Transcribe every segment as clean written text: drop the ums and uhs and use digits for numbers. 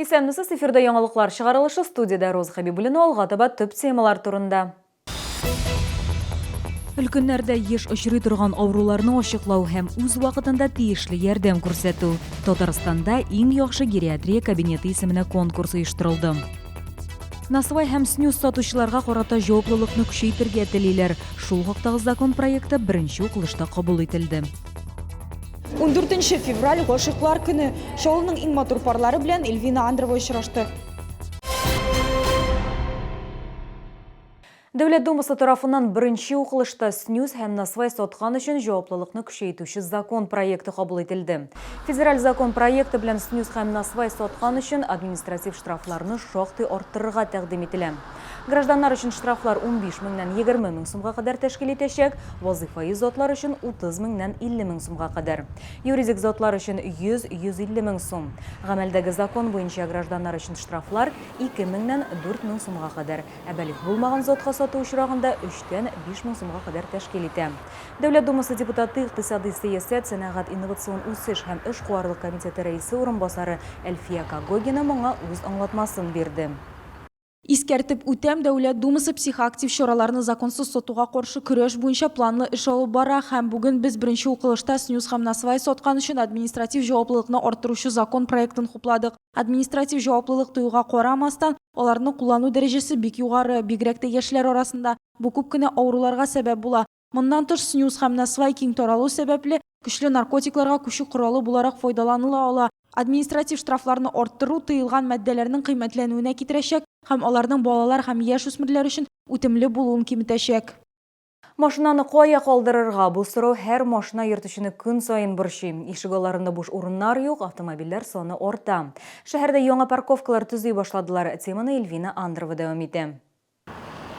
Исәнмесез, эфирда яңалыклар чыгарылышы, студиядә Роза Хәбибуллина, алга таба төп темалар турында. Өлкәннәрдә еш очрый торган авыруларны ачыклау һәм үз вакытында тиешле ярдәм күрсәтү. Татарстанда иң яхшы гериатрия кабинеты исеменә конкурс оештырылды. Насвай һәм снюс сатучыларга карата җаваплылыкны көчәйтергә телиләр. Шул хактагы закон проекты беренче укылышта кабул ителде. 14 февраль, гашыйклар көне. Чаллының иң матур парлары белән Эльвина Андрова очрашты. Дәүләт Думасы тарафыннан беренче укылышта снюс һәм насвай саткан өчен җаваплылыкны көчәйтүче закон проекты кабул ителде. Федераль закон проекты белән снюс һәм насвай саткан өчен административ штрафларны шактый арттырырга тәкъдим ителә. Гражданнар өчен штрафлар 15 меңнән 20 мең сумга кадәр тәшкил итәчәк, вазыйфаи затлар өчен 30 меңнән 50 мең сумга кадәр. Юридик затлар өчен 100-150 мең сум. Гамәлдәге закон буенча гражданнар өчен штрафлар 2 меңнән 4 мең сумга кадәр, ә балигъ булмаган затка сату очрагында өчтән 5 мең сумга кадәр тәшкил итә. Дәүләт Думасы депутаты, икътисадый сәясәт, сәнәгать, инновацион үсеш һәм эшкуарлык комитеты рәисе урынбасары Әлфия Когогина моңа үз аңлатмасын бирде. Искәртеп үтәм, Дәүләт Думасы психоактив чараларны законсыз сатуга каршы көрәш буенча планлы эш алып бара һәм бүген без беренче укылышта снюс һәм насвай саткан өчен административ җаваплылыкны арттыручы закон проектын хупладык. Административ җаваплылык тыюга карамастан, аларны куллану дәрәҗәсе бик югары, бигрәк тә яшьләр арасында. Бу күп кенә авыруларга сәбәп була. Моннан тыш, снюс һәм насвай киң таралу сәбәпле, көчле наркотикларга күчү коралы буларак файдаланыла ала. Административ штрафларны арттыру тыелган матдәләрнең кыйммәтләнүенә китерәчәк һәм аларның балалар һәм яшүсмерләр өчен үтемле булуын киметәчәк. Машинаны кая калдырырга? Бу сорау һәр машина йөртүчене көн саен борчый. Ишегалларында буш урыннар юк, автомобильләр саны арта. Шәһәрдә яңа парковкалар төзи башладылар. Теманы Эльвина Андрова дәвам итә.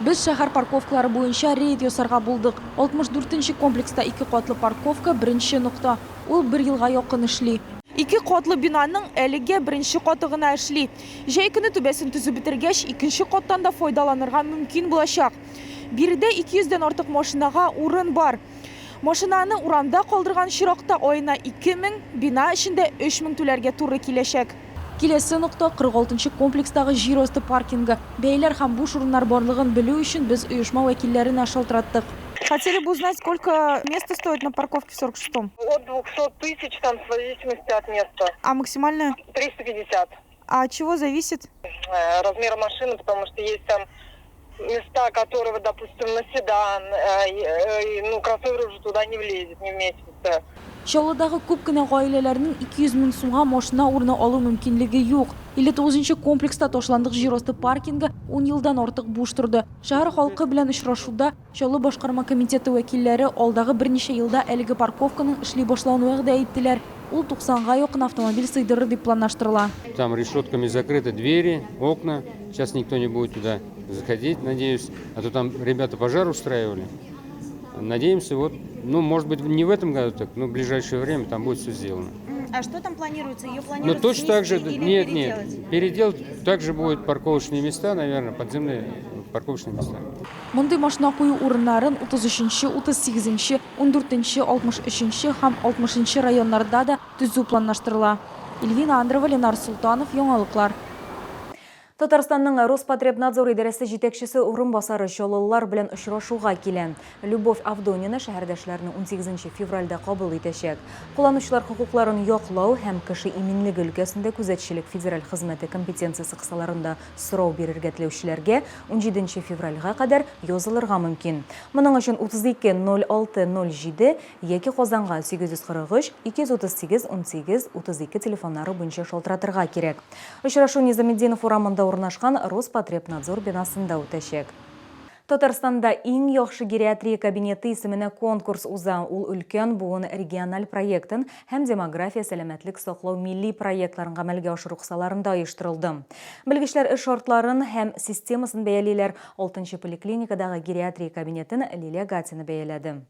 Без шәһәр парковкалары буенча рейд ясарга булдык. 64 нче комплекста ике катлы парковка, беренче нокта. Ул бер елга якын эшли. Ике катлы бинаның әлегә беренче каты гына эшли. Җәй көне түбәсен төзеп бетергәч, икенче каттан да файдаланырга мөмкин булачак. Биредә 200 дән артык машинага урын бар. Машинаны урамда калдырган очракта аена 2000, бина эчендә 3000 түләргә туры киләчәк. Киләсе нокта, 46 нчы комплекстагы җир асты паркингы. Бәяләр һәм буш урыннар барлыгын белү өчен без оешма вәкилләренә шалтыраттык. Хотели бы узнать, сколько место стоит на парковке в 46-м? От двухсот тысяч, там, в зависимости от места. А максимальная? 350. А от чего зависит? Размера машины, потому что есть там места, которые, вот, допустим, на седан, ну, кроссовер уже туда не влезет, не вместится. Чаллыдагы күп кенә гаиләләрнең 200 мең сумга машина урыны алу мөмкинлеге юк. 59 нчы комплекста ташландык җир асты паркингы ун елдан артык буш торды. Шәһәр халкы белән очрашуда Чаллы башкарма комитеты вәкилләре алдагы берничә елда әлеге парковканың эшли башлавын вәгъдә иттеләр. Ул 90 га якын автомобиль сыйдырыр дип планлаштырыла. Там решетками закрыты двери, окна. Сейчас никто не будет туда заходить, надеюсь. А то там ребята пожар устраивали. Надеемся, вот, ну, может быть, не в этом году, так, но в ближайшее время там будет все сделано. А что там планируется? Ее Но планируют точно так же, снести или нет, нет, переделать? переделать также будут парковочные места, наверное, подземные парковочные места. Мондый машина кую урыннарын 33 нче, 38 нче, 14 нче, 63 нче һәм 60 нчы районнарда да төзү планлаштырыла. Ильвина Андрова, Ленар Солтанов, Яңалыклар. Татарстанның Роспотребнадзор идарәсе җитәкчесе урынбасары чаллылылар белән очрашуга килә. Любовь Авдонина шәһәрдәшләрне унсигезенче февральдә кабул итәчәк. Кулланучылар хокукларын яклау һәм кеше иминлеге өлкәсендә күзәтчелек федераль хезмәте компетенциясе кысаларында сорау бирергә теләүчеләргә унҗиденче февральгә кадәр язылырга мөмкин. Моның өчен 32 06 07 яки Казанга 843 238 18 32 телефоннары буенча шалтыратырга кирәк. Очрашу Низаметдинов урамында урнашкан Роспотребнадзор бинасында үтәчәк. Татарстанда иң яхшы гериатрия кабинеты исеменә конкурс уза. Ул Өлкән буын региональ проектын һәм Демография, сәламәтлек саклау милли проектларын гамәлгә ашыру кысаларында оештырылды. Белгечләр эш шартларын һәм системасын бәялиләр. Алтынчы поликлиникадагы гериатрия кабинетын Лилия Гатина бәяләде.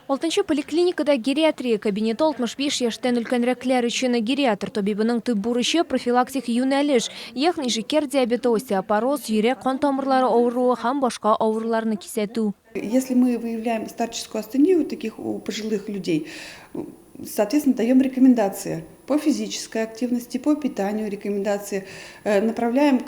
Алтынчы поликлиникада гериатрия кабинеты 65 яшьтән өлкәнрәкләр өчен. Гериатр табибының төп бурычы, профилактик юнәлеш, ягъни шикәр диабеты, остеопороз, йөрәк-кан тамырлары авыруы һәм башка авыруларны кисәтү. Если мы выявляем старческую астению таких у пожилых людей, Соответственно, даем рекомендации по физической активности, по питанию рекомендации. Направляем,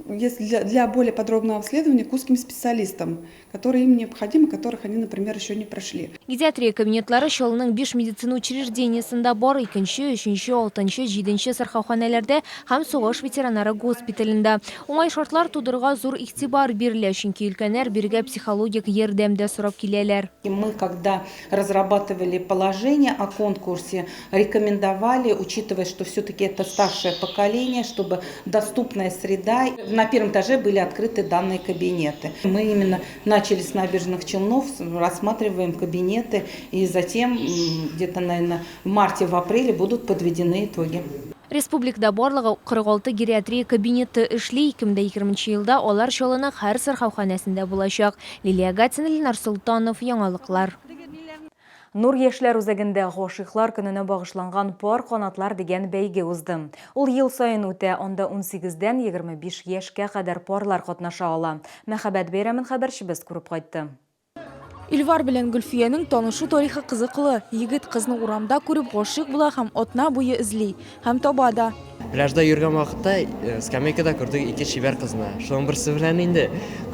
если для более подробного обследования, к узким специалистам, которые им необходимы, которых они, например, еще не прошли. Гериатрия кабинетлары Чаллының биш медицина учреждениесендә бар: икенче, өченче, алтынчы, җиденче сырхауханәләрдә һәм сугыш ветераннары госпиталендә. Уңай шартлар тудыруга зур игътибар бирелә, чөнки өлкәннәр бирегә психологик ярдәм дә сорап киләләр. И мы, когда разрабатывали положение о конкурсе, рекомендовали, учитывая, что все-таки это старшее поколение, чтобы доступная среда, на первом этаже были открыты данные кабинеты. Мы именно начали с Набережных Челнов, рассматриваем кабинеты, и затем где-то, наверное, в марте, в апреле будут подведены итоги. Республикада барлыгы 46 гериатрия кабинеты эшли. 2020 елда алар Чаллының һәр сырхауханәсендә булачак. Лилия Гатина, Ленар Солтанов, Яңалыклар. Нур яшьләр үзәгендә Гашыйклар көненә багышланган Пар канатлар дигән бәйге узды. Ул ел саен үтә, анда 18дән 25 яшькә кадәр парлар катнаша ала. Мәхәббәт бәйрәмен хәбәрчебез күреп кайтты. Илвар белән Гөлфиянең танышу тарихы кызыклы. Егет кызны урамда күреп гашыйк була һәм атна буе эзли. Һәм таба да. Пляжда йөргән вакытта скамейкада күрдек ике чибәр кызны. Шуның берсе белән инде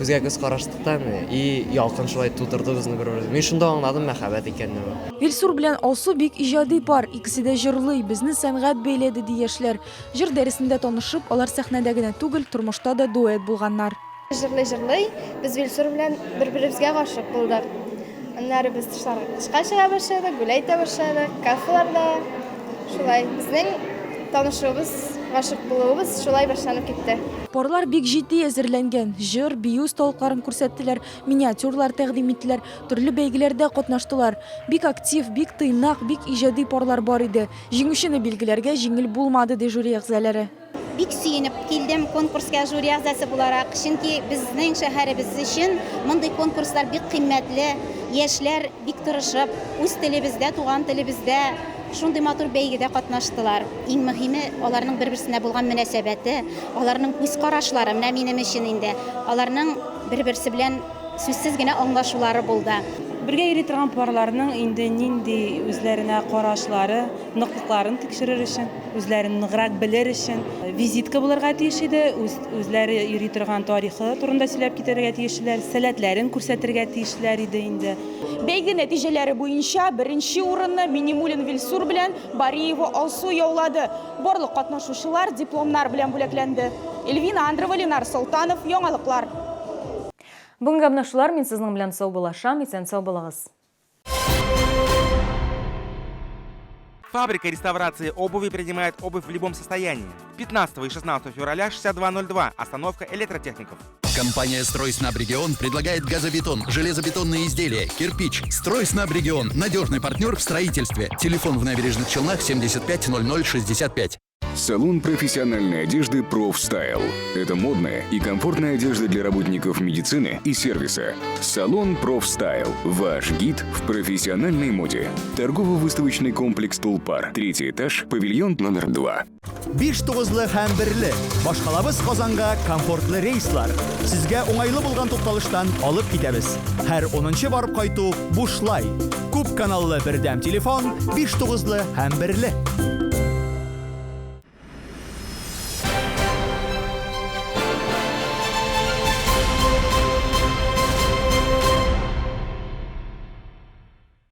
күзгә күз караштык та и ялкын шулай тудырды безне бер-беребезгә. Мин шунда аңладым мәхәббәт икәнне бу. Илсур белән Алсу бик иҗади пар, икесе дә җырлый, безне сәнгать бәйләде, ди яшьләр. Җыр дәресендә танышып, алар сәхнәдә генә түгел, тормышта да дуэт булганнар. Җырлый-җырлый, без Вилсур белән бер-беребезгә гашыйк булдык. Аннары без тышка чыга башладык, гуляй итә башладык, кафеларда. Шулай, безнең танышуыбыз, гашыйк булуыбыз шулай башланып китте. Парлар бик җитди әзерләнгән. Җыр, бию осталыкларын күрсәттеләр, миниатюралар тәкъдим иттеләр, төрле бәйгеләрдә катнаштылар. Бик актив, бик тыйнак, бик иҗади парлар бар иде. Җиңүчене билгеләргә җиңел булмады, ди жюри әгъзалары. Бик сөенеп килдем конкурска жюри әгъзасы буларак, чөнки безнең шәһәребез өчен мондый конкурслар бик кыйммәтле. Яшьләр бик тырышып, үз телебездә, туган телебездә шундый матур бәйгедә катнаштылар. Иң мөһиме, аларның бер-берсенә булган мөнәсәбәте, аларның күз карашлары, менә минем өчен инде, аларның бер-берсе белән сүзсез генә аңлашулары булды. Бергә йөри торган парларның инде нинди үзләренә карашлары, ныклыкларын тикшерер өчен, үзләрен ныграк белер өчен визитка булырга тиеш иде, үзләре йөри торган тарихы турында сөйләп китәргә тиешләр, сәләтләрен күрсәтергә тиешләр иде инде. Бәйге нәтиҗәләре буенча беренче урынны Минимуллин Вилсур белән Бариева Алсу яулады. Барлык катнашучылар дипломнар белән бүләкләнде. Эльвина Андрова, Ленар Солтанов, Яңалыклар. Бүгенге менә шулар, мин сезнең белән саубуллашам, исән сау булыгыз. Фабрика реставрации обуви принимает обувь в любом состоянии. 15 и 16 февраля 62.02. Остановка электротехников. Компания «Стройснабрегион» предлагает газобетон, железобетонные изделия, кирпич. «Стройснабрегион» – надежный партнер в строительстве. Телефон в Набережных Челнах 75 00 65. Салон профессиональной одежды «Профстайл». Это модная и комфортная одежда для работников медицины и сервиса. Салон «Профстайл» – ваш гид в профессиональной моде. Торгово-выставочный комплекс «Тулпар». Третий этаж, павильон номер 2. Биш тугызлы һәм берле. Башкалабыз Казанга комфортлы рейслар. Сезгә уңайлы булган тукталыштан алып китәбез. Һәр 10нчы барып кайту бушлай. Күп каналлы бердәм телефон, биш тугызлы һәм берле.